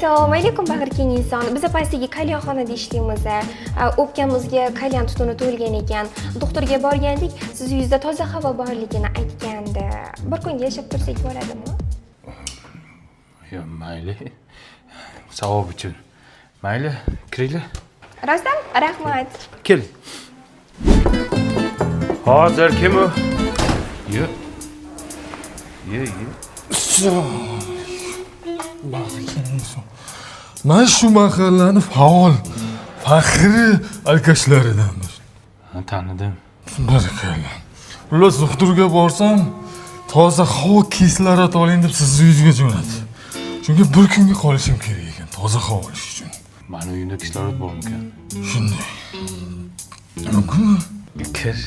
Assalomu alaykum, bag'rikeng inson. Biz pastdagi kalyanxonada ishlaymiz. O'pkamizga kalyan tutuni to'lgan ekan. Doktorga borgandik, siz uyingizda toza havo borligini aytgandi. Bir kunga yashab tursak bo'ladimi? Yo, mayli. Savob uchun. Mayli, kiringlar. Rostdan? Rahmat. Kel. Hozir kim u? Yo. Yo, yo. Bag'rikeng inson. Man shu mahallani faol, faxri alkashlaridanman. Ha, tanidim. Barakalla. Xullas, doktorga borsam, toza havo, kislorod oling deb sizni uyingizga jo'natdi. Chunki bir kunga qolishim kerak ekan, toza havo olish uchun. Mani uyimda kislorod bormikan? Shunday. Mumkinmi? Kir.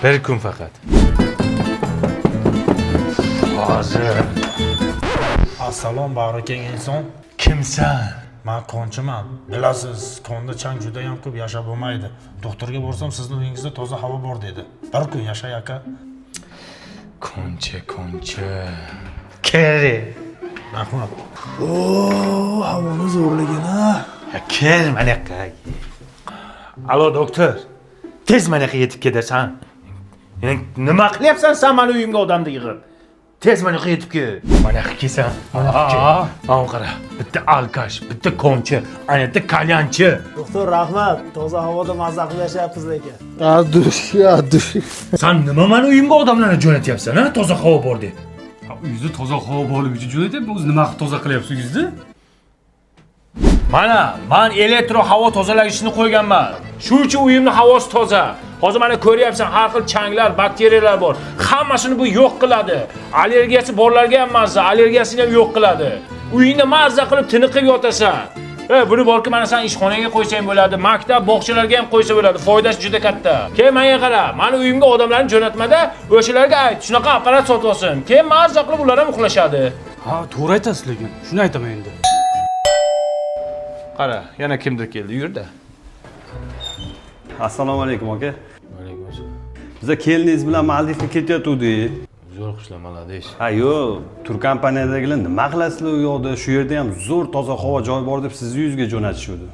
Bir kun faqat. Hozir. Assalom, bag'rikeng inson. Kimsan? Man konchiman. Bilasiz, konda chang juda ham ko'p, yashab bo'lmaydi. Doktorga borsam, sizni uyingizda toza havo bor dedi. Bir kun yashay, aka. Koncha, koncha. Kir. Rahmat. O, havoni zo'rligini. Ya kir mana yoqqa. Alo, doktor. Tez mana yoqqa yetib ketasan. Nima qilyapsan sen mani uyimga odamni yig'ib? Tez mana yoqqa yetib kel. Mana yoqqa kelsan. Mana yoqqa kel. Mana qara. Bitta алкаш, bitta konchi, ana yerda kalyanchi. Doktor, rahmat. Toza havoda mazza qilib yashayapsiz lekin. От души, от души. San nima mani uyimga odamlarni jo'natyapsan, ha? Toza havo bor deb. Uyingizda toza havo borligi uchun jo'natyapti. O'zi nima qilib toza qilyapsiz uyingizni? Mana, man elektro havo tozalagichni qo'yganman. Shu uchun uyimni havosi toza. Hozir mana ko'ryapsan, har xil changlar, bakteriyalar bor. Hammasini bu yo'q qiladi. Allergiyasi borlarga ham mazza, allergiyasini ham yo'q qiladi. Uyingda mazza qilib tiniqib yotasan. E, buni borki, mana sen ishxonaga qo'ysang bo'ladi, maktab, bog'chalarga ham qo'ysa bo'ladi. Foydasi juda katta. Keyin menga qara, mani uyimga odamlarni jo'natmada, o'shalarga ayt, shunaqa apparat sotib olsin. Keyin mazza qilib ular ham uxlashadi. Ha, to'g'ri aytasiz lekin. Shuni aytaman endi. Qara, yana kimdir keldi, yurda. Assalomu alaykum, aka. Alaykum assalom. Biza keliningiz bilan Maldivga ketayotgandik. Zo'r qishlar, молодец. Ha, yo'q, tur kompaniyadagilar nima qilasizlar u yoqda? Shu yerda ham zo'r toza havo joy bor deb sizni uyingizga jo'natishuvdi.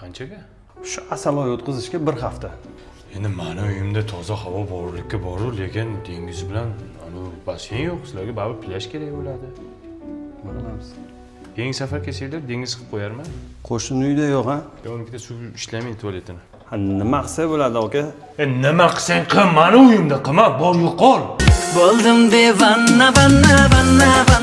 Qanchaga? Shu asal oy o'tkazishga bir hafta. Endi mani uyimda toza havo borlikka boru, lekin dengiz bilan anavi basseyn yo'q. Sizlarga baribir plyaj kerak bo'ladi. Nima qilamiz? Keyingi safar kelsanglar, dengiz qilib qo'yarman. Qo'shni uyda yo'q, ha? Yo'q, unikida suv ishlamaydi, tualetini. Ha, nima qilsa bo'ladi, aka? E, nima qilsang qil, mani uyimda qilma, bor yo'qol. Bo'ldim devona, vanna, vanna, vanna.